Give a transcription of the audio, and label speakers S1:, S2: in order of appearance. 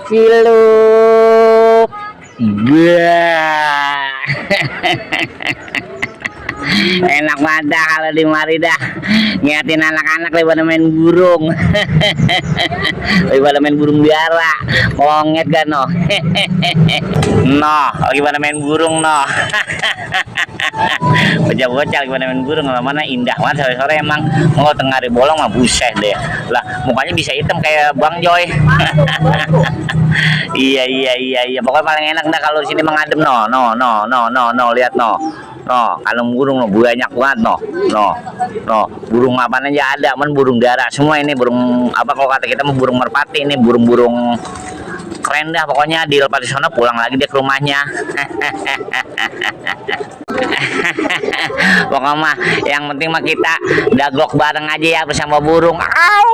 S1: Ciluk. Gah. Enak banget dah kalau di mari dah ngiatin anak-anak daripada main burung. Daripada main burung biara konget kan no. Noh lagi pada main burung noh. Bocah-bocah lagi pada main burung, mana indah banget sore-sore emang. Mau tengah hari bolong mah buset deh lah, mukanya bisa hitam kayak Bang Joy. Iya pokoknya paling enak dah kalau di sini mengadem no lihat no. No, kalau burung no banyak banget no, burung apa aja ada, man burung darah semua ini, burung apa kalau kata kita mau burung merpati, ini burung-burung keren dah pokoknya. Dilepas di sana pulang lagi dia ke rumahnya. Pokoknya mah yang penting mah kita daglok bareng aja ya bersama burung. Au!